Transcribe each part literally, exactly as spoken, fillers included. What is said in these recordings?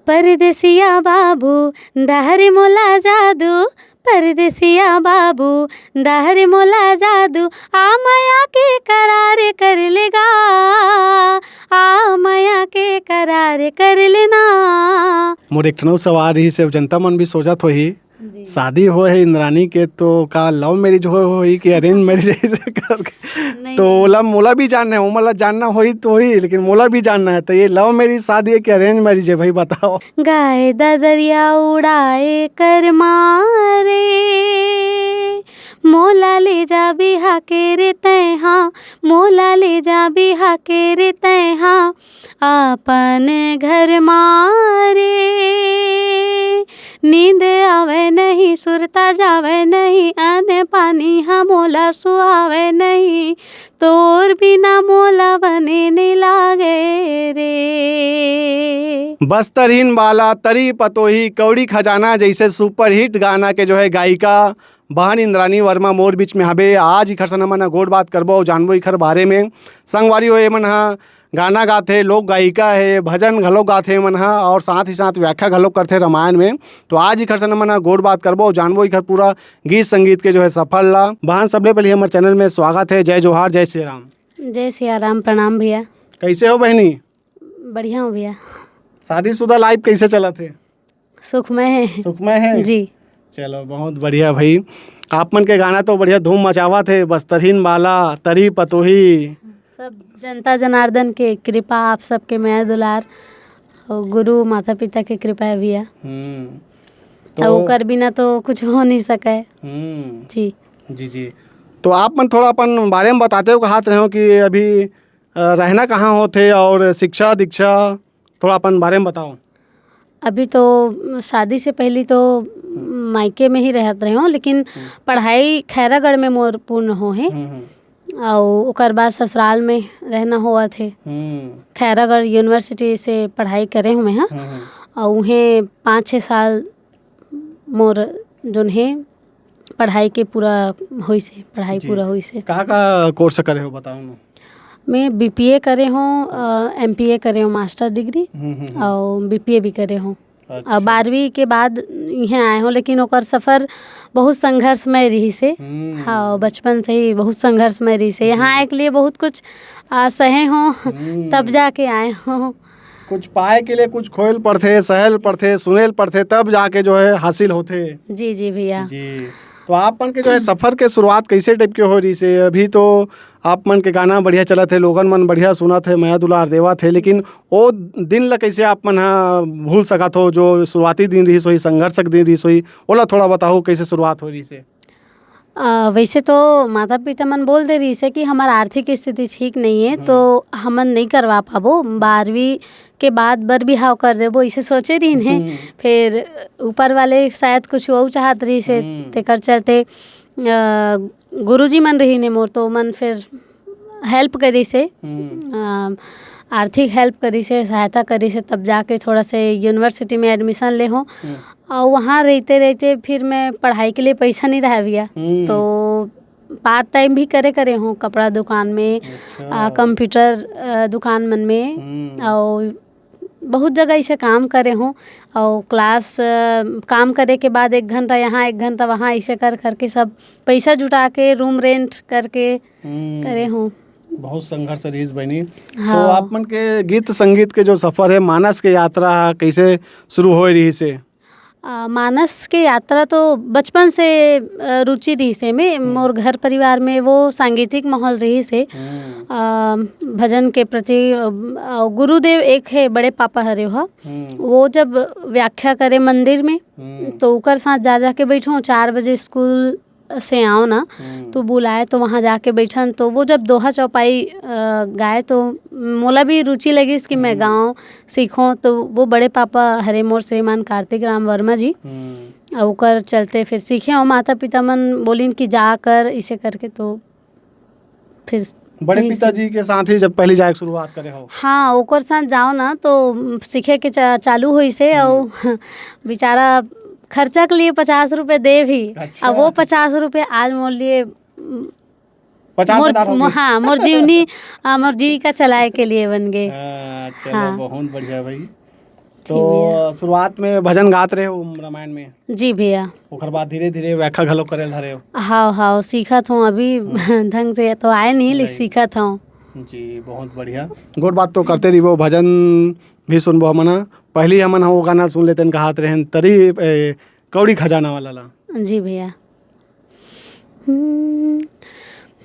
परदेसिया बाबू, डहर मोला जादू, परदेसिया बाबू, डहर मोला जादू, आ मया के करार कर लेगा, आ मया के करार कर लेना। मोर एक ठन अउ सवाल रहिस हे, जनता मन भी सोचत होही, जी। शादी होए हे इंद्रानी के, तो का लव मैरिज होए होही कि अरेंज मैरिज ऐसे करके? नहीं, तो नहीं। ओला, मोला भी जानना है, ओमन ला जानना होही तो होही, लेकिन मोला भी जानना है, तो ये लव मैरिज शादी है कि अरेंज मैरिज है भाई, बताओ। गाय ददरिया उड़ाए कर मारे, मोला ले जा बिहा के रे तैहा, मोला ले जा बिहा के रे तैहा, अपन घर मारे। नींद आवे नहीं, सुरता जावे नहीं, अन्न पानी ह मोला सुहावे नहीं, तोर बिना मोला बने नहीं लागे रे। बस्तरहीन बाला, तरी पतोही, कौड़ी खजाना जैसे सुपरहिट गाना के जो है गायिका बहन इंद्रानी वर्मा मोर बीच में हबे। आज इखर से हमन ह गोठ बात करबो अउ जानबो इखर बारे में। संगवारी हो, एमन ह गाना गाथे, लोक गायिका हे, भजन घलो गाथे एमन ह, और साथ ही साथ व्याख्या घलो करथे रामायण में। तो आज इखर से हमन ह गोठ बात करबो अउ जानबो इखर पूरा गीत संगीत के जो है सफर ला। बहन, सबले पहले हमर चैनल में स्वागत है। जय जोहार, जय श्री राम। जय सिया राम, प्रणाम भैया। कैसे हो बहनी? बढ़िया हो भैया। शादीशुदा लाइफ कैसे चलत हे? सुखमय है। सुखमय है? जी। चलो, बहुत बढ़िया भाई। आप मन के गाना तो बढ़िया धूम मचावत हे, बस्तरहीन बाला, तरी पतोही। सब जनता जनार्दन के कृपा, आप सबके मया दुलार और गुरु माता पिता के कृपा है भैया। हम्म। तो तो ओकर बिना तो कुछ हो नहीं सके। हम्म। जी। जी, जी। तो आप मन थोड़ा अपन बारे में बताते हो, कहत रहे हो कि अभी, अ, रहना कहाँ होथे और शिक्षा दीक्षा, थोड़ा अपन बारे में बताओ। अभी तो शादी से पहली तो मायके में ही रहत रहे हो, लेकिन हम्म। पढ़ाई खैरागढ़ में मोर पूर्ण हो हे। हम्म, हम्म। अउ ओकर बाद ससुराल में रहना होवत हे। हम्म। खैरागढ़ यूनिवर्सिटी से पढ़ाई करे हूँ मैं, हाँ। हम्म, हम्म। अउ उहें पाँच छः साल मोर जोन हे पढ़ाई के पूरा होइस हे, पढ़ाई जी। पूरा होइस हे। कहाँ का कोर्स करे हो, बताओ ना। मैं बीपीए करे हूँ, अ, एमपीए करे हूँ, मास्टर डिग्री, हम्म, हम्म, हम्म। और बीपीए भी करे हूँ। अच्छा। और बारहवीं के बाद इहें आए हूँ, लेकिन ओकर सफर बहुत संघर्षमय रहिस हे। हम्म। हाँ, बचपन से ही बहुत संघर्षमय रहिस हे। यहाँ जी। आए के लिए बहुत कुछ, आ, सहे हूँ, हम्म। तब जाके आए हूँ। कुछ पाए के लिए कुछ खोए ल पड़थे, सहे ल पड़थे, सुने ल पड़थे, तब जाके जो है हासिल होथे। जी, जी भैया। जी। तो आप मन के जो है सफर के शुरुआत कैसे टाइप के हो रहिस हे? अभी तो आप मन के गाना बढ़िया चलत हे, लोगन मन बढ़िया सुनत हे, मया दुलार देवत हे, लेकिन ओ दिन ला कैसे आप मन ह भूल सकत हो, जो शुरुआती दिन रहिस होही, संघर्ष के दिन रहिस होही, ओला थोड़ा बताओ, कैसे शुरुआत हो रहिस हे? अ, वैसे तो माता-पिता मन बोल दे रहिस हे कि हमर आर्थिक स्थिति ठीक नहीं है, हम्म। तो हमन नहीं करवा पाबो, बारहवीं के बाद बर बिहाव कर देबो, इसे सोचे रहिन हे। हम्म। फिर ऊपर वाले शायद कुछ अउ चाहत रहिस हे, हम्म। तेकर चलते, अ, गुरुजी मन रहिन हे मोर, तो मन फिर हेल्प करिस हे, हम्म। अ, आर्थिक हेल्प करिस हे, सहायता करिस हे, तब जाके थोड़ा से यूनिवर्सिटी में एडमिशन ले हों। हम्म। और वहाँ रहते रहते फिर मैं पढ़ाई के लिए पैसा नहीं रहा भैया, हम्म। तो पार्ट टाइम भी करे करे हों कपड़ा दुकान में, अच्छा। आ, कंप्यूटर, अ, दुकान मन में, हम्म। और बहुत जगह ऐसे काम करे हों। और क्लास, अ, काम करे के बाद एक घंटा यहाँ, एक घंटा वहाँ, ऐसे कर करके सब पैसा जुटा के, रूम रेंट करके हम्म। करे हों। बहुत संघर्ष रहिस बहिनी। तो हाँ। आप मन के गीत संगीत के जो सफर है, मानस के यात्रा, कैसे शुरू होए रहिस हे? अ, मानस के यात्रा तो बचपन से, अ, रुचि रहिस हे में। हम्म। मोर घर परिवार में वो सांगीतिक माहौल रहिस हे। हम्म। अ, भजन के प्रति, अ, अ, गुरुदेव एक हे, बड़े पापा हरे हो। हम्म। वो जब व्याख्या करे मंदिर में, हम्म। तो ओकर साथ जा जा के बैठो, चार बजे स्कूल से आओ ना, हम्म। तो बुलाए, तो वहाँ जाके बैठन, तो वो जब दोहा चौपाई, अ, गाए, तो मोला भी रुचि लगिस कि मैं हम्म। गाऊँ, सीखों। तो वो बड़े पापा हरे मोर श्रीमान कार्तिक राम वर्मा जी, हम्म। अउ ओकर चलते फिर सीखे। और माता पिता मन बोलिन कि जा कर, इसे करके, तो फिर बड़े यही सब। पिताजी के साथ ही जब पहली जाए के शुरुआत करे हो? हाँ, ओकर साथ जाओ ना, तो सीखे के चा-, चालू होइस हे, हम्म। अउ बेचारा खर्चा के लिए पचास रुपए दे भी। अच्छा। अब वो पचास रुपए आज मोर लिए, पचास मोर, हजार हो गए। हाँ, मोर जीवनी, आ, मोर जीविका चलाए के लिए बन गए। हाँ, चलो, हाँ। बहुत बढ़िया भाई। तो भैया। शुरुआत में भजन गात रहे हो रामायण में? जी भैया। ओकर बाद धीरे-धीरे व्याख्या घलो करे ल धरे हो? हाव, हाव, सीखत हूँ अभी। हम्म। ढंग से तो आए नहीं, लेकिन जी। सीखत हूँ। जी, बहुत बढ़िया। गोठ बात तो करते रहिबो, भजन भी सुनबो हमन ह। पहली हमन ह वो गाना सुन लेतेन, कहात रहेन तरी, ए, कौड़ी खजाना वाला ला। जी भैया। हम्म,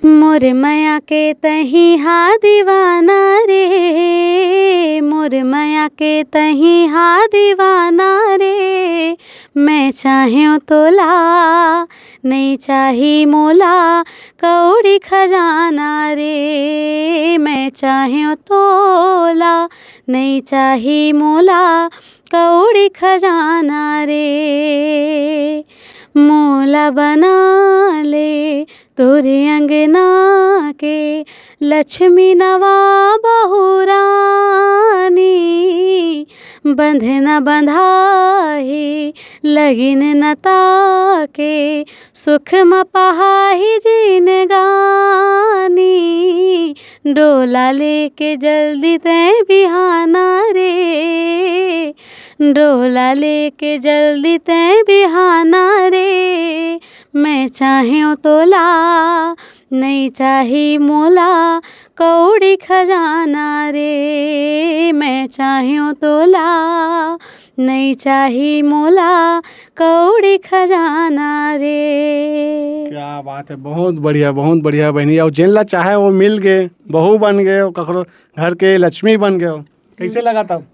मोर मया के तही हा दीवाना रे, मोर मया के तही हा दीवाना रे, मैं चाह्यों तोला, नइ चाही मोला कौड़ी खजाना रे, मैं चाह्यों तोला, नइ चाही मोला कौड़ी खजाना रे। मोला बना ले तोरे अंगना के लक्ष्मी नवा बहुरानी, बंधना बंधाही लगिन नता के, सुख म पहाही जिनगानी। डोला लेके जल्दी तैं बिहाना रे, डोला लेके जल्दी तैं बिहाना रे, मैं चाह्यों तोला, नइ चाही मोला कौड़ी खजाना रे, मैं चाह्यों तोला, नइ चाही मोला कौड़ी खजाना रे। क्या बात है, बहुत बढ़िया, बहुत बढ़िया बहिनी। अउ जेन ला चाहे वो मिल गे, बहू बन गे, ककरो घर के लक्ष्मी बन गे। कैसे लगा तब?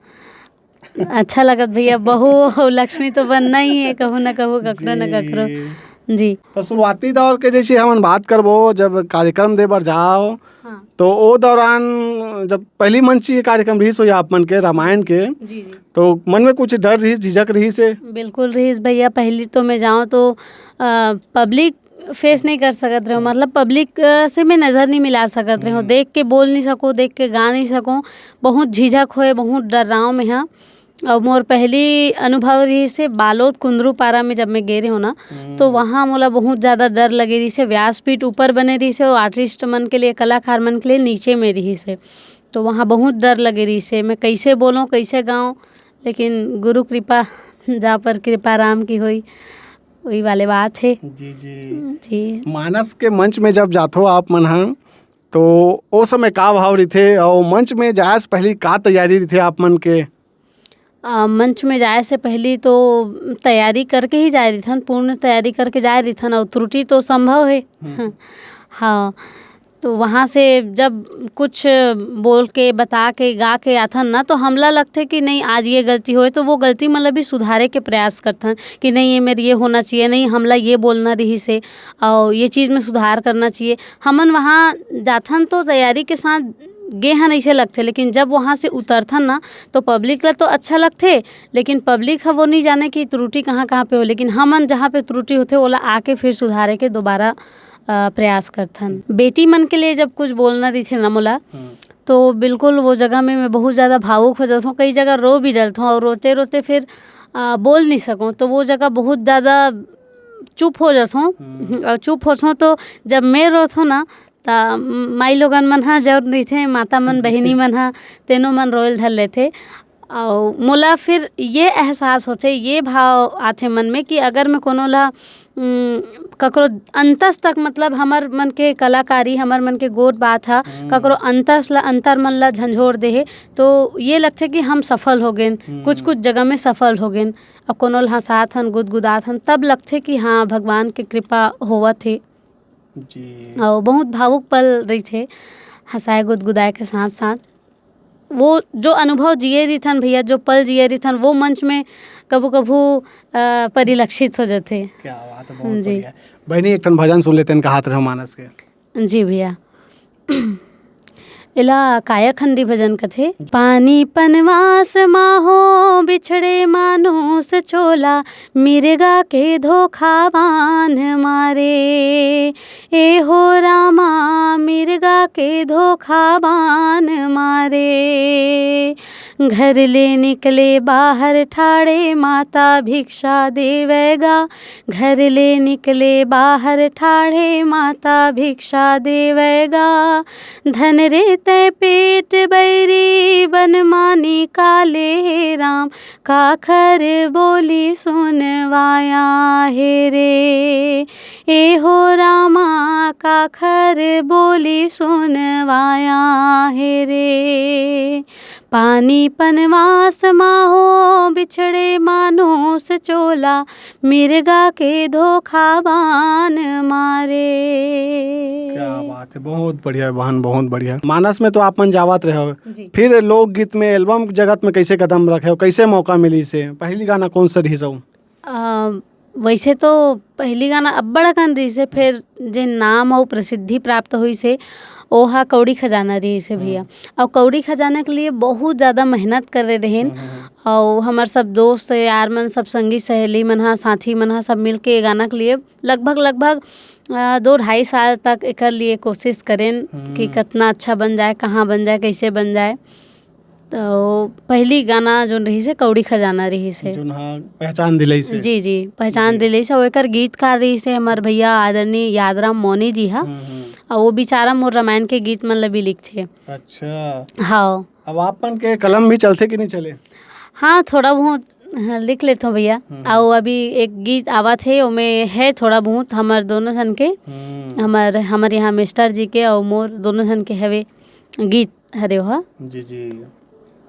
अच्छा लगत भैया, बहू अउ लक्ष्मी तो बनना ही है, कहूँ ना कहूँ, ककरो ना ककरो। जी। जी। तो शुरुआती दौर के जैसे हमन बात करबो, जब कार्यक्रम दे बर जाओ, हाँ। तो ओ दौरान जब पहली मंच ये कार्यक्रम रहिस होही आप मन के रामायण के, जी, जी। तो मन में कुछ डर रहिस, झिझक रहिस हे? बिल्कुल रहिस भैया, पहली तो मैं जाऊँ तो, अ, पब्लिक फेस नहीं कर सकत रहे हो, हम्म। मतलब पब्लिक, अ, से मैं नज़र नहीं मिला सकत रहे हो। हम्म। देख के बोल नहीं सको, देख के गा नहीं सको, बहुत झिझक होए, बहुत डर्राव में हाँ। अउ मोर पहली अनुभव रहिस हे बालोद कुंदरू पारा में, जब मैं गे रहे हो ना, हम्म। तो वहाँ मोला बहुत ज़्यादा डर लगे रहिस हे। व्यासपीठ ऊपर बने रहिस हे अउ आर्टिस्ट मन के लिए, कलाकार मन के लिए नीचे में रहिस हे, तो वहाँ बहुत डर लगे रहिस हे। मैं कैसे बोलूँ, कैसे गाऊँ, लेकिन गुरु कृपा, जा पर कृपा राम की होई, वही वाले बात हे। जी, जी। जी। मानस के मंच में जब जाथो आप मन ह, तो ओ समय का भाव रहिथे अउ मंच में जाए से पहली का तैयारी रहिथे आप मन के? अ, मंच में जाए से पहली तो तैयारी करके ही जाए रहिथन, पूर्ण तैयारी करके जाए रहिथन, अउ त्रुटि तो संभव हे। हम्म। हाँ, तो वहाँ से जब कुछ बोल के, बता के, गा के आथन ना, तो हमला लगथे कि नहीं, आज ये गलती होए, तो वो गलती मतलब भी सुधारे के प्रयास करथन कि नहीं, ये मेर ये होना चाहिए, नहीं, हमला ये बोलना रहिस हे, अउ ये चीज़ में सुधार करना चाहिए। हमन वहाँ जाथन तो तैयारी के साथ गे हन, अइसे लगथे, लेकिन जब वहाँ से उतरथन ना, तो पब्लिक ला तो अच्छा लगथे, लेकिन पब्लिक ह वो नहीं जाने कि त्रुटि कहाँ-कहाँ पे हो, लेकिन हमन जहाँ पे त्रुटि होथे, ओला आके फिर सुधारे के दोबारा, अ, प्रयास करथन। बेटी मन के लिए जब कुछ बोलना रहिथे ना मोला, हम्म। तो बिल्कुल वो जगह में मैं बहुत ज़्यादा भावुक हो जाथों, कई जगह रो भी डरथों अउ रोते-रोते फिर, अ, बोल नहीं सकों, तो वो जगह बहुत ज़्यादा चुप हो जाथों। हम्म। अउ चुप होथों, तो जब मैं रोथों ना, त माई लोगन मन ह जउन रहिथे, माता मन, बहिनी मन ह, तेनो मन रोए ल धर लेथे। अउ मोला फिर ये एहसास होथे, ये भाव आथे मन में कि अगर मैं कोनो ला, उम, ककरो अंतस तक, मतलब हमर मन के कलाकारी, हमर मन के गोठ बात ह, हम्म। ककरो अंतस ला, अंतर मन ला झंझोर दे हे, तो ये लगथे कि हम सफल हो गेन, हम्म। कुछ-कुछ जगह में सफल हो गेन। अउ कोनो ला हँसात हन, गुदगुदात हन, तब लगथे कि हाँ, भगवान के कृपा होवत हे। जी। अउ बहुत भावुक पल रहिथे, हँसाए गुदगुदाए के साथ-साथ। वो जो अनुभव जिए रहिथन भैया, जो पल जिए रहिथन, वो मंच में कभू-कभू, अ, परिलक्षित हो जाथे। क्या बात है, बहुत जी। बढ़िया। बहिनी, एक ठन भजन सुन लेतेन, कहात रहे हो मानस के। जी भैया। एला कायाखंडी भजन कथे। पानी पनवास मा हो बिछड़े मानुष चोला, मिर्गा के धोखा बान मारे। ए हो रामा, मिर्गा के धोखा बान मारे। घर ले निकले बाहर ठाड़े, माता भिक्षा देवै गा। घर ले निकले बाहर ठाड़े, माता भिक्षा देवै गा। धन रे तैं पेट बैरी बन मा निकाले हे राम, काखर बोली सुनवाया हे रे। ए हो रामा, काखर बोली सुनवाया हे रे। पानी पनवास मा हो बिछड़े मानुष चोला, मिर्गा के धोखा बान मारे। क्या बात है, बहुत बढ़िया बहन, बहुत बढ़िया। मानस में तो आप मन जावत रहे हो, जी। फिर लोकगीत में, एल्बम जगत में कैसे कदम रखे हो, कैसे मौका मिली से? पहली गाना कौन सा रही सो? अ, वैसे तो पहली गाना अब्बड़ अकन रहिस हे, फेर जे नाम अउ प्रसिद्धि प्राप्त होइस हे, ओहा कौड़ी खजाना रहिस हे भैया। हम्म। अउ कौड़ी खजाना के लिए बहुत ज़्यादा मेहनत करे रहेन। हम्म, हम्म, हम्म। अउ हमर सब दोस्त यार मन, सब संगी सहेली मन हा, साथी मन हा, सब मिल के ये गाना के लिए लगभग, लगभग, अ, दो ढाई साल तक एकर लिए कोशिश करेन हम्म। कि कितना अच्छा बन जाए, कहाँ बन जाए, कैसे बन जाए। तो पहली गाना जोन रहिस हे, कौड़ी खजाना रहिस हे। जोन हा पहचान दिलाइस हे। जी, जी, पहचान जी। दिलाइस हे। अउ एकर गीतकार रहिस हे हमर भैया आदरणीय यादराम मौनी जी हा। हम्म, हम्म। अउ वो बेचारा मोर रामायण के गीत मन ल भी लिखथे। अच्छा। हाँ। अब आप मन के कलम भी चलथे कि नहीं चले? हाँ, थोड़ा बहुत, हाँ, लिख लेथों भैया। हम्म। अउ अभी एक गीत आवत हे, ओमे हे थोड़ा बहुत हमर दोनों झन के, हम्म। हमर, हमर यहाँ मिस्टर जी के अउ मोर दोनों झन के हवे गीत हरे ओहा। जी, जी,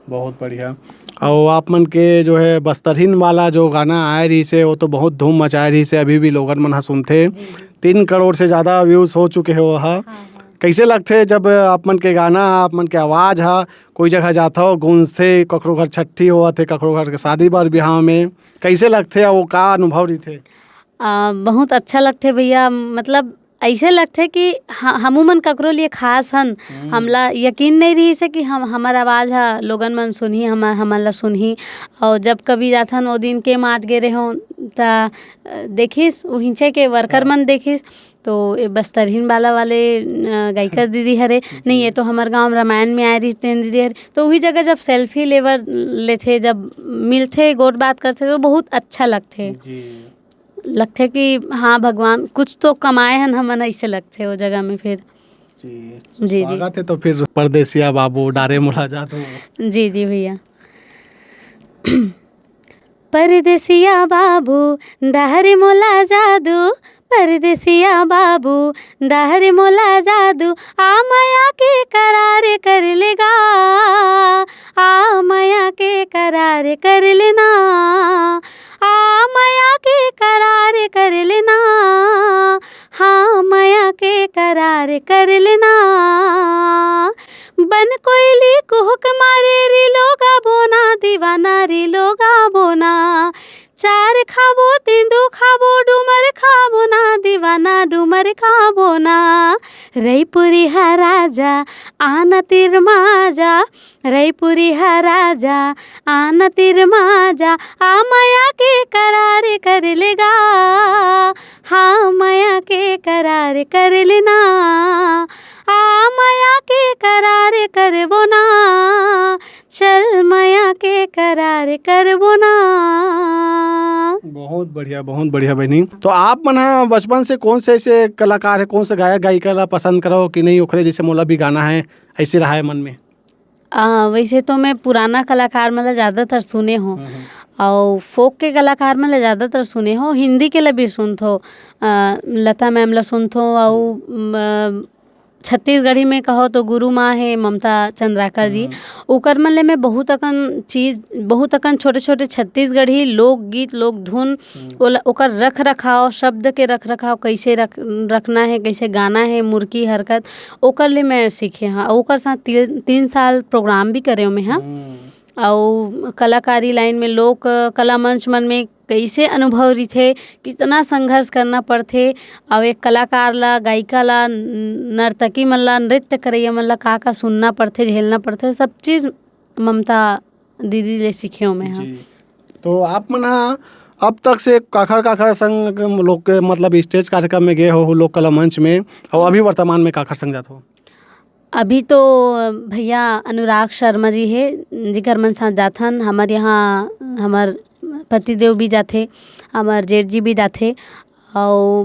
बहुत बढ़िया। अउ आप मन के जो है बस्तरहीन वाला जो गाना आए रहिस हे, वो तो बहुत धूम मचाए रहिस हे, अभी भी लोगन मन ह सुनथे। जी, जी। तीन करोड़ से ज़्यादा व्यूज हो चुके हे वो ह। हाँ, हाँ। कैसे लगथे जब आप मन के गाना, आप मन के आवाज़ ह कोई जगह जाथव, गूंजथे, ककरो घर छट्ठी होवत हे, ककरो घर के शादी बर बिहाव में, कैसे लगथे अउ का अनुभव रहिथे? अ, बहुत अच्छा लगथे भैया, मतलब ऐसे लगथे कि ह-, हमू मन ककरो लिए खास हन। हम्म। हमला यकीन नहीं रहिस हे कि हम, हमर आवाज़ ह लोगन मन सुनही, हमर, हमन ला सुनही। अउ जब कभी जाथन, ओ दिन के मात गे रेहों, त, अ, देखिस, उहिंचे के वर्कर हाँ। मन देखिस, तो ए बस्तरहीन वाला वाले, अ, गायिका दीदी हरे, जी। नहीं, ये तो हमर गाँव रामायण में आए रहिस तेन दीदी हरे। तो उही जगह जब सेल्फी लेवर लेथे, जब मिलथे, गोठ बात करथे, तो बहुत अच्छा लगथे। जी। लगथे कि हाँ, भगवान कुछ तो कमाए हन हमन, ऐसे लगथे वो जगह में फिर। जी। जी, जी। स्वागत है तो फिर परदेसिया बाबू, डारे मोला जादू। जी, जी भैया। परदेसिया बाबू, डारे मोला जादू, परदेसिया बाबू, डारे मोला जादू, आ मया के करार कर लेगा, आ मया के करार कर लेना, आ मया के करार कर लेना, हाँ, मया के करार कर लेना। बन कोयली कुहुक मारे, रीलो गाबो ना, दीवाना रीलो गाबो ना। चार खाबो, तेंदू खाबो, डूमर खाबो ना, दीवाना डूमर खाबो ना। रईपुरी हा राजा, आना तीर मा जा, रईपुरी हा राजा, आना तीर मा जा, आ मया के करार कर लेगा, हाँ, मया के करार कर लेना, आ मया के करार करबो ना, चल मया के करार करबो ना। बहुत बढ़िया, बहुत बढ़िया बहिनी। तो आप मन ह बचपन से कौन से ऐसे कलाकार है, कौन से गायक गायिका ला पसंद करो कि नहीं, ओखरे जैसे मोला भी गाना है, ऐसे रहा है मन में? अ, वैसे तो मैं पुराना कलाकार मन ला ज़्यादातर सुने हों, हम्म, हम्म। अउ फोक के कलाकार मन ला ज़्यादातर सुने हों, हिंदी के ला भी सुनथों, अ, लता मैम ला सुनथों, अउ, म, छत्तीसगढ़ी में कहो तो गुरु माँ हे ममता चंद्राकर जी, हम्म। ओकर मन ले मैं बहुत अकन चीज, बहुत अकन छोटे-छोटे छत्तीसगढ़ी लोकगीत, लोकधुन, हम्म। ओला, ओकर रख-रखाव, शब्द के रख-रखाव, कैसे रख-, रखना हे, कैसे गाना हे, मुरकी हरकत, ओकर ले मैं सीखे हँव। अउ ओकर साथ ती-, तीन साल प्रोग्राम भी करे हों मैं ह। हम्म। अउ कलाकारी लाइन में, लोक कला मंच मन में कइसे अनुभव रहिथे, कितना संघर्ष करना पड़थे, अउ एक कलाकार ला, गायिका ला, न-, नर्तकी मन ला, नृत्य करइया मन ला का-का सुनना पड़थे, झेलना पड़थे, सब चीज ममता दीदी ले सीखे हों मैं ह। जी। तो आप मन ह अब तक से काखर-काखर संग लोग के, मतलब, स्टेज कार्यक्रम में गए हो, लोक कला मंच में, अउ अभी वर्तमान में काखर संग जात हो? अभी तो भैया अनुराग शर्मा जी हे, जिकर मन साथ जाथन। हमर यहाँ हमर पतिदेव भी जाथे, हमर जेठ जी भी जाथे, अउ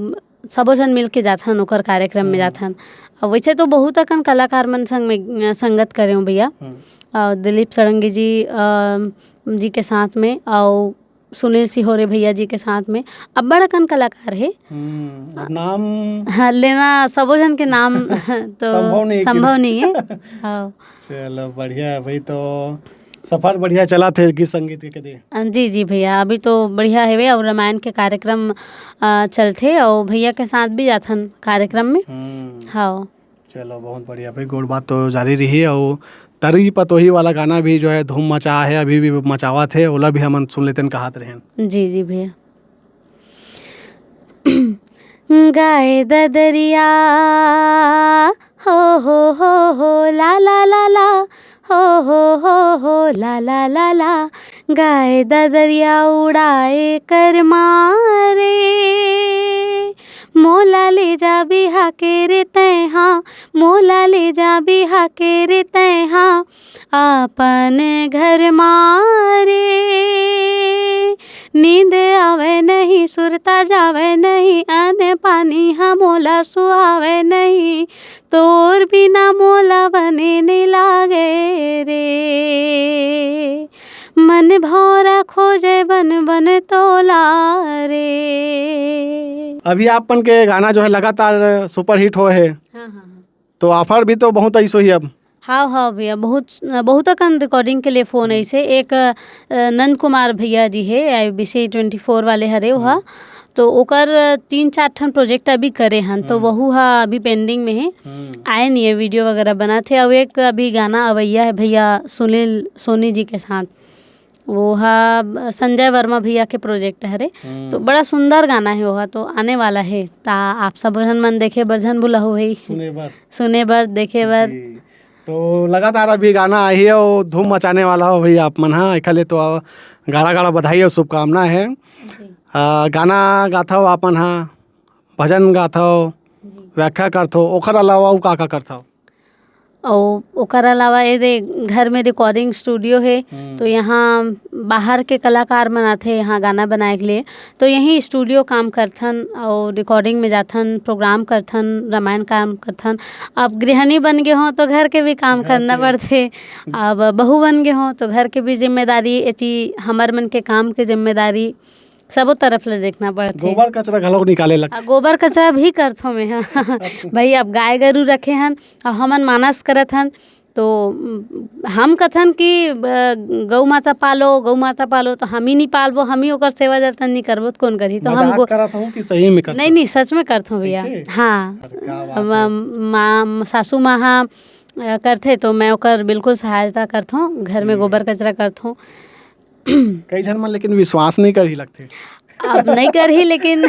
सबो झन मिल के जाथन, ओकर कार्यक्रम में हम्म। जाथन। अउ वइसे तो बहुत अकन कलाकार मन संग में, अ, संगत करे हंव भैया। हम्म। अउ दिलीप षडंगी जी, अ, जी के साथ में, अउ सुनील सिहोरे भैया जी के साथ में, अब्बड़ अकन कलाकार हे। हम्म, अब नाम हाँ, लेना सबो झन के नाम तो संभव नहीं हे कि संभव नहीं हे। हाँ। चलो, बढ़िया हे भाई, तो सफर बढ़िया चलत हे गीत संगीत के कदे? अ, जी, जी भैया, अभी तो बढ़िया हेवे, अउ रामायण के कार्यक्रम, अ, चलथे, अउ भैया के साथ भी जाथन कार्यक्रम में। हम्म। हाँ। चलो, बहुत बढ़िया भाई, गोठ बात तो जारी रही। अउ तरी पतोही वाला गाना भी जो है धूम मचाए हे, अभी भी मचावत हे, ओला भी हमन सुन लेतेन कहत रहेन। जी, जी भैया। गाय ददरिया, हो, हो, हो, हो, ला, ला, ला, ला, हो, हो, हो, हो, ला, ला, ला, ला, गाय ददरिया उड़ाए कर मारे, मोला ले जा बिहा के रे तैहा, मोला ले जा बिहा के रे तैहा, अपन घर मारे। नींद आवे नहीं, सुरता जावे नहीं, अन्न पानी ह मोला सुहावे नहीं, तोर बिना मोला बने नहीं लागे रे। मन भौरा खोजे बन बन तोला रे। अभी आप मन के गाना जो है लगातार सुपरहिट होए हे, हाँ, हाँ, हाँ। तो ऑफर भी तो बहुत आइस होही अब। हाँ, हाँ भैया, बहुत, बहुत अकन रिकॉर्डिंग के लिए फोन हम्म। आइस हे। एक, अ, नंद कुमार भैया जी हे, आईबीसी ट्वेंटी फोर वाले हरे ओहा। हम्म। तो ओकर तीन चार ठन प्रोजेक्ट अभी करे हन, तो हम्म। वहू हा अभी पेंडिंग में हे। हम्म। आए नहीं हे, वीडियो वगैरह बनाथे। अउ एक अभी गाना अवैया हे भैया सुनील सोनी जी के साथ, वो हा संजय वर्मा भैया के प्रोजेक्ट हरे। हम्म। तो बड़ा सुंदर गाना हे, वो हा तो आने वाला हे। ता आप सब झन मन देखे बर झन भुलाहू भाई। सुने बर। सुने बर, देखे बर। जी। तो लगातार अभी गाना आही अउ धूम मचाने वाला हो भाई आप मन हा। एखर ले तो गाड़ा गाड़ा बधाई अउ शुभकामना हे। जी। आ, गाना गाथव आप मन हा, भजन गाथव, जी। व्याख्या करथव, ओखर अलावा अउ का का करथव? अउ ओकर अलावा ए दे घर में रिकॉर्डिंग स्टूडियो हे, हम्म। तो यहाँ बाहर के कलाकार मन आथे यहाँ गाना बनाए के लिए, तो यहीं स्टूडियो काम करथन अउ रिकॉर्डिंग में जाथन, प्रोग्राम करथन, रामायण काम करथन। अब गृहिणी बन गे हों तो घर के भी काम घर करना के। पड़थे। अब बहू बन गे हों तो घर के भी जिम्मेदारी, एती हमर मन के काम के जिम्मेदारी, सबो तरफ ले देखना पड़थे। गोबर कचरा घलोक निकाले लगथे। आ, गोबर कचरा भी करथों मैं, हाँ। भाई, अब गाय गरू रखे हन, अब हमन मानस करत हन, तो, उम, हम कथन कि, अ, गौ माता पालो, गौ माता पालो, तो हम ही नहीं पालबो, हम ही ओकर सेवा जतन नहीं करबो, तो कौन करही? तो हम मजाक गो-, करत हूँ कि सही में करत नहीं, हूँ? नहीं, सच में करथों भैया। ऐसे? हाँ। अरे, क्या बात है। म-, माँ, सासू माँ हा, अ, करथे, तो मैं ओकर बिल्कुल सहायता करथों, घर में जी। गोबर कचरा करथों। कई झन मन लेकिन विश्वास नहीं करही लगथे। अब नहीं करही, लेकिन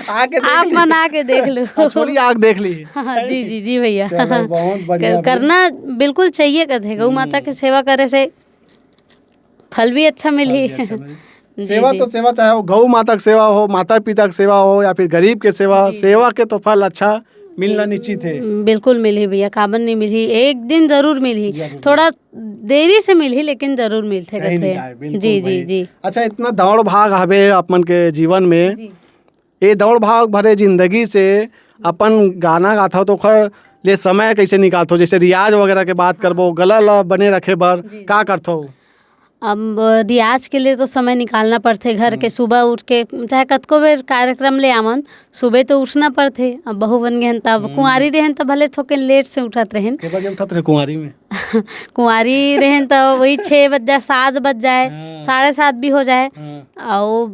आके देख आप ली। मन आके देख लो। हाँ, छोड़ी, आके देख ली। हाँ, जी, जी, जी भैया। चलो, बहुत बढ़िया क-, भाई। करना बिल्कुल चाहिए कथे, गौ माता हम्म। के सेवा करे से फल भी अच्छा फल मिलही। भी अच्छा मिलही। जी, सेवा जी। तो सेवा, चाहे वो गौ माता के सेवा हो, माता पिता के सेवा हो या फिर गरीब के सेवा, जी, जी। सेवा के तो फल अच्छा मिलना जी, निश्चित हे। बिल्कुल मिलही भैया, काबर नहीं मिलही, एक दिन जरूर मिलही। जरूर। थोड़ा देरी से मिलही, लेकिन जरूर मिलथे कहीं नहीं कथे। जाए, बिल्कुल जी, जी, भाई। जी। अच्छा, इतना दौड़ भाग हवे अपन के जीवन में, जी। ये दौड़ भाग भरे जिंदगी से अपन गाना गाथव तो ओखर ले समय कैसे निकालथव? जैसे रियाज वगैरह के बात हाँ। करबो, गला ला बने रखे बर जी। का करथव? अब रियाज के लिए तो समय निकालना पड़थे, घर के हम्म। सुबह उठ के, चाहे कतको बेर कार्यक्रम ले आवन, सुबह तो उठना पड़थे। अब बहू बन गए हन, तब हम्म। कुंवारी रहेन, तब भले थोके लेट से उठत रहेन। के बजे उठत रहे कुंवारी में? कुंवारी रहेन, तो वही छः बज जाए, सात बज जाए, हाँ। साढ़े सात भी हो जाए। हाँ। अउ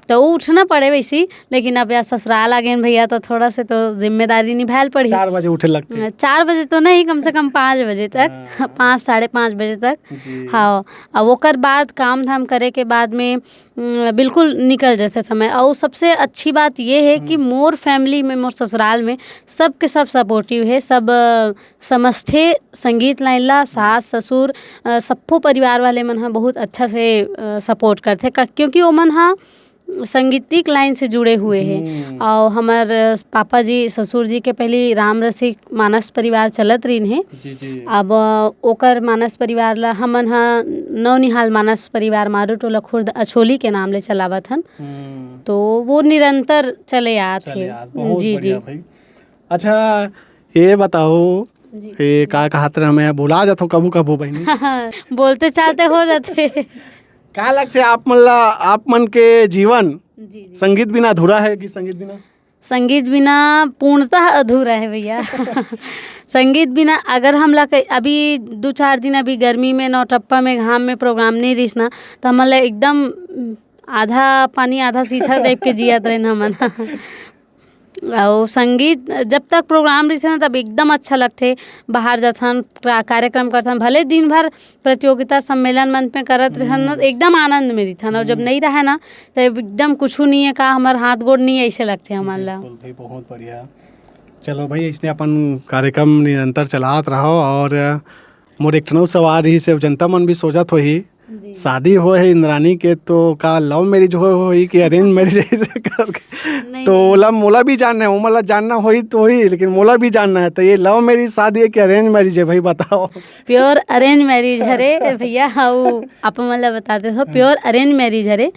तो उठना पड़े वैसी, लेकिन अब यार ससुराल आ गए भैया, तो थोड़ा से तो जिम्मेदारी निभायल पड़ी। चार बजे उठे लगथे। चार बजे तो नहीं, कम से कम पाँच बजे तक, हाँ। पाँच, साढ़े पाँच बजे तक। जी। हाँ, अब ओकर बाद काम धाम करे के बाद में, उम, बिल्कुल निकल जाथे समय। अउ सबसे अच्छी बात ये हे कि हम्म। मोर फैमिली में, मोर ससुराल में सबके सब सपोर्टिव हे, सब, अ, समझथे संगीत लाइन ला, सास, ससुर, अ, सब्बो परिवार वाले मन ह बहुत अच्छा से, अ, सपोर्ट करथे, का-, क्योंकि ओमन ह संगीतिक लाइन से जुड़े हुए हे। हम्म। अउ हमर पापा जी, ससुर जी के पहली राम रसिक मानस परिवार चलत रहिन हे। जी, जी। अब ओकर मानस परिवार ला हमन ह नवनिहाल मानस परिवार मारू टोला खुर्द अछोली के नाम ले चलावत हन। हम्म। तो वो निरंतर चले आत चले हे। आत, बहुत जी, बढ़िया जी। भाई। अच्छा, ये बताओ, जी। ये का कहत रहे, मैं भुला जाथो कभू कभू बहिनी। बोलते चालते हो जाथे। का लगथे आप मन ला, आप मन के जीवन जी, जी। संगीत बिना अधूरा है कि संगीत बिना? संगीत बिना पूर्णतः अधूरा है भैया। संगीत बिना अगर हमला क-, अभी दू चार दिन अभी गर्मी में नौटप्पा में घाम में प्रोग्राम नहीं रहिस ना, तो हमन ला एकदम आधा पानी आधा सीठा टाइप के जियत रहिन हमन। अउ संगीत जब तक प्रोग्राम रहिथे ना, तब एकदम अच्छा लगथे। बाहर जाथन, का-, कार्यक्रम करथन, भले दिन भर प्रतियोगिता सम्मेलन मन पे करत रहन ना, हम्म। एकदम आनंद में रहिथन। अउ जब हम्म। नहीं रहे ना, तो एकदम कुछ नहीं है का, हमर हाथ गोड़ नहीं है, ऐसे लगथे हमन ला। बिल्कुल भाई, बहुत बढ़िया। चलो भाई, इसने अपन कार्यक्रम निरंतर चलात रहो। और मोर एक ठन अउ सवाल रहिस हे, जनता मन भी सोचत होही, जी। शादी होए हे इंद्रानी के, तो का लव मैरिज होए होही कि अरेंज मैरिज ऐसे करके? नहीं, तो नहीं। ओला, मोला भी जानना है, ओमन ला जानना होही तो होही, लेकिन मोला भी जानना है, तो ये लव मैरिज शादी है कि अरेंज मैरिज है भाई, बताओ। प्योर अरेंज मैरिज हरे अच्छा। भैया, अउ आप मन ला बता देथों, हाँ। प्योर अरेंज मैरिज हरे।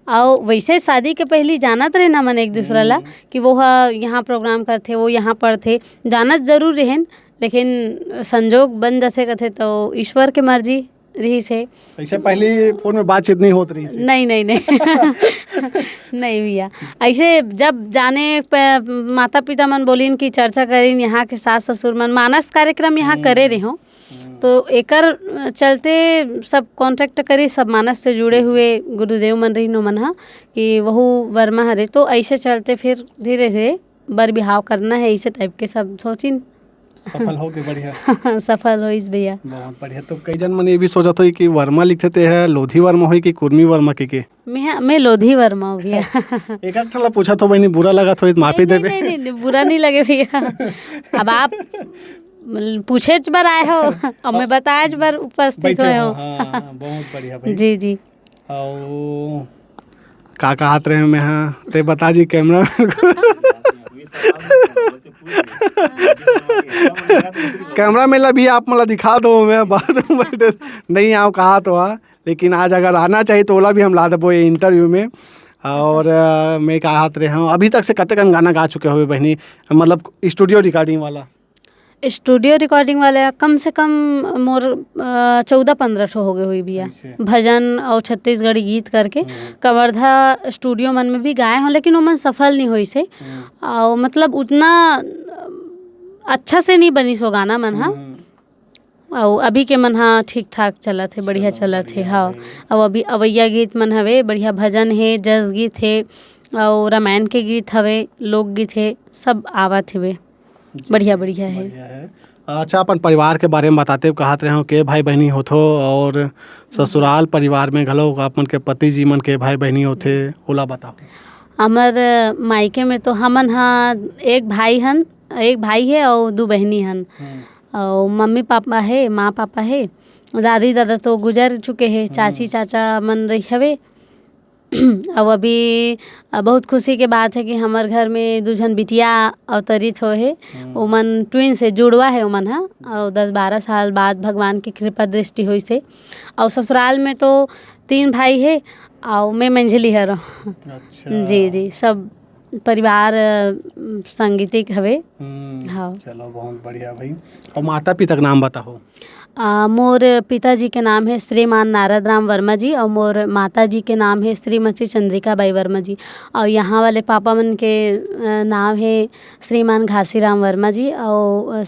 अउ वैसे शादी के पहली जानत रहे ना मन एक दूसरा ला हम्म। कि वो ह यहाँ प्रोग्राम करथे, वो यहाँ पढ़थे, जानत जरूर रहेन, लेकिन संजोग बन जथे कथे तो ईश्वर के मर्जी रहिस हे। ऐसे पहले फोन में बातचीत नहीं होत रहिस हे? नहीं, नहीं, नहीं। नहीं भैया, ऐसे जब जाने प-, माता पिता मन बोलिन कि चर्चा करिन, यहाँ के सास ससुर मन मानस कार्यक्रम यहाँ हम्म। करे रहे हो, हम्म। तो एकर चलते सब कॉन्टैक्ट करी, सब मानस से जुड़े जी, जी। हुए गुरुदेव मन रहिन ओमन ह कि वहू वर्मा हरे, तो ऐसे चलते फिर धीरे धीरे बर बिहाव करना है, ऐसे टाइप के सब सोचिन। सफल हो के बढ़िया। सफल होइस भैया। बहुत बढ़िया। तो कई जन मन ये भी सोचत होही कि वर्मा लिखथे ते ह लोधी वर्मा होही कि कुर्मी वर्मा के के? मैं, मैं लोधी वर्मा हूँ भैया। एक आध ठन ला पूछत हो बहिनी, बुरा लगत होही त माफी नहीं, देबे। नहीं, नहीं, नहीं, बुरा नहीं लगे भैया। अब आप पूछेच बर आए हो, अब मैं बताएच बर उपस्थित बैठे हुए हो, हो। हाँ, हाँ, बहुत बढ़िया भाई। जी, जी। अउ का कहत रहे मैं, हाँ, ते बता जी कैमरा। कैमरा में ला भी आप मन ला दिखा दो, मैं बाजू में बैठे नहीं आऊँ कहा तो, हाँ, लेकिन आज अगर आना चाहिए तो ओला भी हम ला देबो ये इंटरव्यू में। और अ, मैं कहत रहे हूँ, अभी तक से कतेकन गाना गा चुके होबे बहिनी, मतलब स्टूडियो रिकॉर्डिंग वाला? स्टूडियो रिकॉर्डिंग वाला कम से कम मोर, अ, चौदह पन्द्रह ठो हो गए हुई भैया। कैसे? भजन और छत्तीसगढ़ी गीत करके हम्म। कवर्धा स्टूडियो मन में भी गाए हों, लेकिन ओमन सफल नहीं होइस हे। हम्म। और मतलब उतना अच्छा से नहीं बनिस वो गाना मन हा। हम्म। और अभी के मन हा ठीक ठाक चलत हे, बढ़िया चलो, चलत हे, बढ़िया हाँ। भाई। और अभी अवैया गीत मन हवे, बढ़िया भजन हे, जस गीत हे, और रामायण के गीत हवे, लोकगीत हे, सब आवत हवे। जी, बढ़िया, जी, बढ़िया हे। बढ़िया हे। अच्छा, अपन परिवार के बारे में बताते, कहत रहे हो के भाई बहिनी होथो, और ससुराल परिवार में घलो अपन के पति जी मन के भाई बहिनी होथे, ओला बताओ। हमर मायके में तो हमन हा एक भाई हन, एक भाई हे और दू बहिनी हन। हम्म। और मम्मी पापा हे, माँ पापा हे, दादी दादा तो गुजर चुके हे, चाची हम्म। चाचा मन रही हवे। अब अभी, अ, बहुत खुशी के बात है कि हमर घर में दू झन बिटिया अवतरित होए हे। हम्म। ओमन ट्विन्स हे, जुड़वा हे ओमन ह, और दस बारह साल बाद भगवान की कृपा दृष्टि होइस हे। और ससुराल में तो तीन भाई हे, और मैं मंझली हरौं। अच्छा। जी, जी, सब परिवार, अ, सांगीतिक हवे। हम्म, हाँ। चलो, बहुत बढ़िया भाई। और माता पिता के नाम बताओ। आ, मोर पिताजी के नाम हे श्रीमान नारद राम वर्मा जी और मोर माता जी के नाम हे श्रीमती चंद्रिका बाई वर्मा जी। और यहाँ वाले पापा मन के, अ, नाम हे श्रीमान घासीराम वर्मा जी और, अ,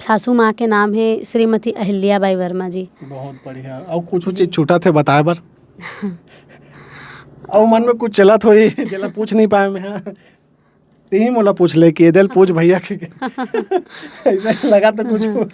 सासू माँ के नाम हे श्रीमती अहिल्या बाई वर्मा जी। बहुत बढ़िया। और कुछ चीज छूटत हे बताए बर? और मन में कुछ चलत होही, जेला पूछ नहीं पाए मैं। तेही मोला पूछ ले कि एदे ल पूछ भैया के। ऐसा लगा तो कुछ।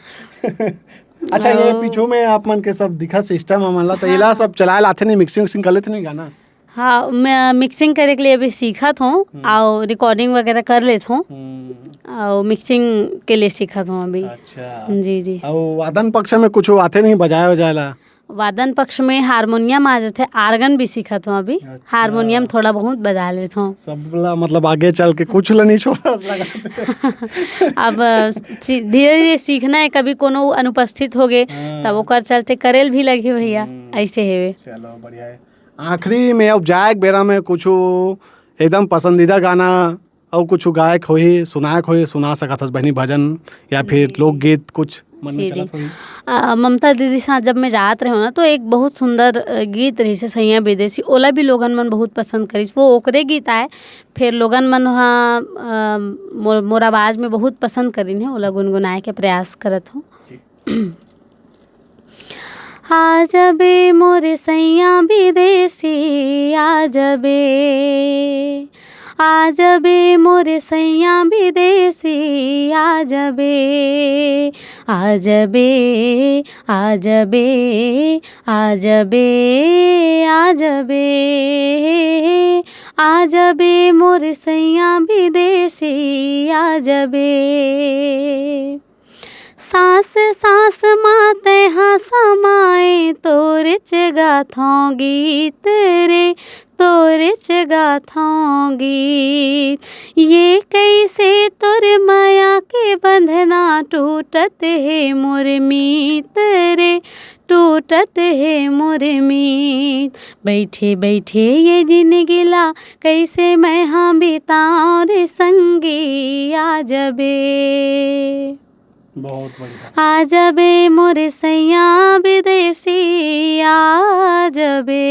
अच्छा, ये पीछू में आप मन के सब दिखा सिस्टम हमन ला, तो एला सब चलाए ला आथे नहीं, मिक्सिंग विक्सिंग कर लेथे नहीं गाना? हाँ, मैं मिक्सिंग करे के लिए अभी सीखत हूँ, हम्म। और रिकॉर्डिंग वगैरह कर लेत हूँ, हम्म। और मिक्सिंग के लिए सीखत हूँ अभी। अच्छा। जी, जी। और वादन पक्ष में कुछ आथे नहीं बजाए वजाए ला? वादन पक्ष में हारमोनियम आ जाथे, आर्गन भी सीखत हूँ अभी। अच्छा। हारमोनियम थोड़ा बहुत बजा लेत हूँ। सबला मतलब आगे चल के कुछ ला नहीं छोड़ा लगा। अब सी-, धीरे-धीरे सीखना है, कभी कोनो अनुपस्थित हो गए, हाँ। तब ओकर चलते करेल भी लगे भैया, हम्म। ऐसे हेवे। चलो, बढ़िया है। आखिरी में अब जाए के बेरा में कुछ एकदम पसंदीदा गाना अउ कुछ गायक होही, सुनायक होही, सुना सकत हस बहिनी भजन या फिर जी, जी। लोकगीत कुछ मन में जी, जी। चलत होही? अ, ममता दीदी साथ जब मैं जात रहे हो ना, तो एक बहुत सुंदर, अ, गीत रहिस हे सैया विदेशी, ओला भी लोगन मन बहुत पसंद करिस। वो ओकरे गीत आय, फिर लोगन मन ह, अ, मोर, मोर आवाज में बहुत पसंद करिन हे, ओला गुनगुनाए के प्रयास करत हूँ। जी। आ जबे मोर सैया विदेशी, आ जबे, आ जबे मोर सैया विदेशी, आ जबे, आ जबे, आ जबे, आ जबे, आ जबे, आ जबे मोर सैया विदेशी, आ जबे। सांस सांस मा तैहा समाए, तोरेच गाथौं गीत रे, तोरेच गाथौं गीत। ये कैसे तोर मया के बंधना, टूटत हे मोर मीत रे, टूटत हे मोर मीत। बैठे बैठे ये जिनगी ला, कैसे मैं हा बिताओं रे संगी, आ जबे। बहुत बढ़िया। आ जबे मोर सैया विदेशी, आ जबे।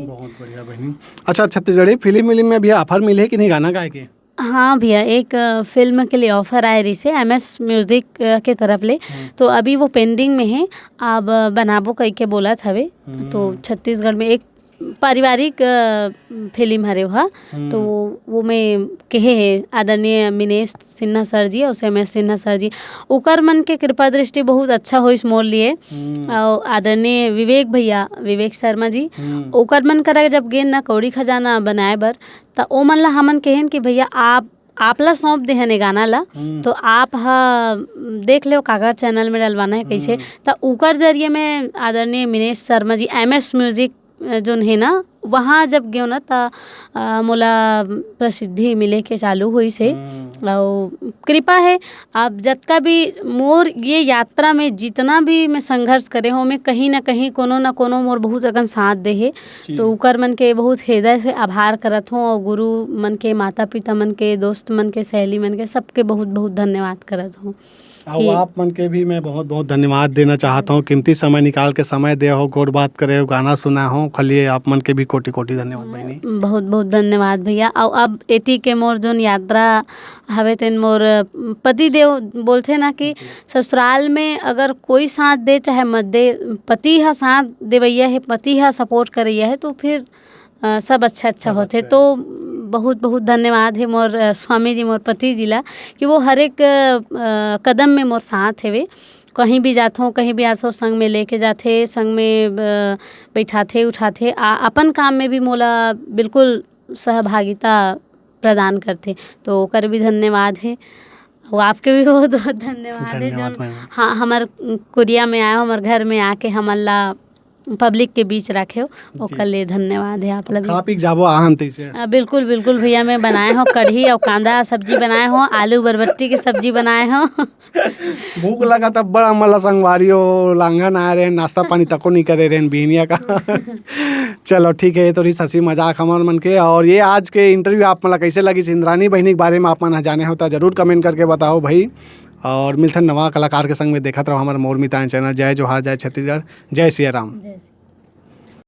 बहुत बढ़िया बहिनी। अच्छा, छत्तीसगढ़ी फिल्म विल्म में भी ऑफर मिले कि नहीं गाना गाए के? हाँ भैया, एक, अ, फिल्म के लिए ऑफर आए रहिस हे एमएस म्यूजिक, अ, के तरफ ले। हम्म। तो अभी वो पेंडिंग में हे, अब बनाबो कहि के बोलत हवे। तो हम्म। छत्तीसगढ़ में एक पारिवारिक, अ, फिल्म हरे ओहा। हम्म। तो वो में कहे हे आदरणीय मिनेश सिन्हा सर जी और एमएस सिन्हा सर जी, ओकर मन के कृपा दृष्टि बहुत अच्छा होइस मोर लिए। हम्म। और आदरणीय विवेक भैया, विवेक शर्मा जी, हम्म। ओकर मन करा जब गेन ना कौड़ी खजाना बनाए बर, त ओ मन ला हमन कहेन कि भैया आप, आप ला सौंप देहन ए गाना ला, हम्म। तो आप ह देख लेव काकर चैनल में डलवाना है कैसे। हम्म। त उकर जरिए में आदरणीय मिनेश शर्मा जी, एमएस म्यूजिक, अ, जोन हे ना, वहाँ जब गेव ना त, अ, मोला प्रसिद्धि मिले के चालू होइस हे। हम्म। अउ कृपा हे, अब जतका भी मोर ये यात्रा में जितना भी मैं संघर्ष करे हों, मैं कहीं ना कहीं कोनो ना कोनो मोर बहुत अकन साथ दे हे। जी। तो उकर मन के बहुत हृदय से आभार करत हों, और गुरु मन के, माता पिता मन के, दोस्त मन के, सहेली मन के, सबके बहुत बहुत धन्यवाद करत हों। अउ कि आप मन के भी मैं बहुत बहुत धन्यवाद देना चाहत हों, कीमती समय निकाल के समय दे हो, गोठ बात करे हो, गाना सुना हो, खलिए आप मन के भी कोटि कोटि धन्यवाद बहिनी। बहुत बहुत धन्यवाद भैया। अउ अब एती के मोर जोन यात्रा हवे तेन मोर पति देव बोलथे ना कि जी। ससुराल में अगर कोई साथ दे चाहे मत दे, पति ह साथ देवैया हे, पति ह सपोर्ट करैया हे, तो फिर, अ, सब अच्छा अच्छा सब होथे। अच्छा तो है। बहुत बहुत धन्यवाद हे मोर, अ, स्वामी जी, मोर पति जी ला, कि वो हर एक, अ, कदम में मोर साथ हेवे। कहीं भी जाथों, कहीं भी आथों, संग में लेके जाथे, संग में, अ, बैठाथे उठाथे, आ अपन काम में भी मोला बिल्कुल सहभागिता प्रदान करथे, तो ओकर भी धन्यवाद हे। अउ आपके भी बहुत बहुत धन्यवाद हे, धन्यवाद जोन, मैम। हाँ, हमर कुरिया में आए हो, हमर घर में आके हमन ला पब्लिक के बीच राखे हो, जी। ओकर लिए धन्यवाद हे आप ला भी। खा पी के जाबो आहन तइसे। अ, बिल्कुल बिल्कुल भैया, मैं बनाए हो कढ़ी और कांदा सब्जी बनाए हो, आलू बरबट्टी के सब्जी बनाए हो। भूख लगा तब बड़ा मला संगवारी हो, लांघन आए रहे, नाश्ता पानी तको नहीं करे रहे बिहनिया का। चलो ठीक है, ये तो रही हंसी मजाक हमर मन के। और ये आज के इंटरव्यू आप मन ला कैसे लगिस, इंद्रानी बहिनी के बारे में आप मन ह जाने हो त जरूर कमेंट करके बताओ भाई। और मिलथन नवा कलाकार के संग में, देखत रहो हमर मोर मितान चैनल। जय जोहार, जय छत्तीसगढ़, जय सिया राम। जय सिया।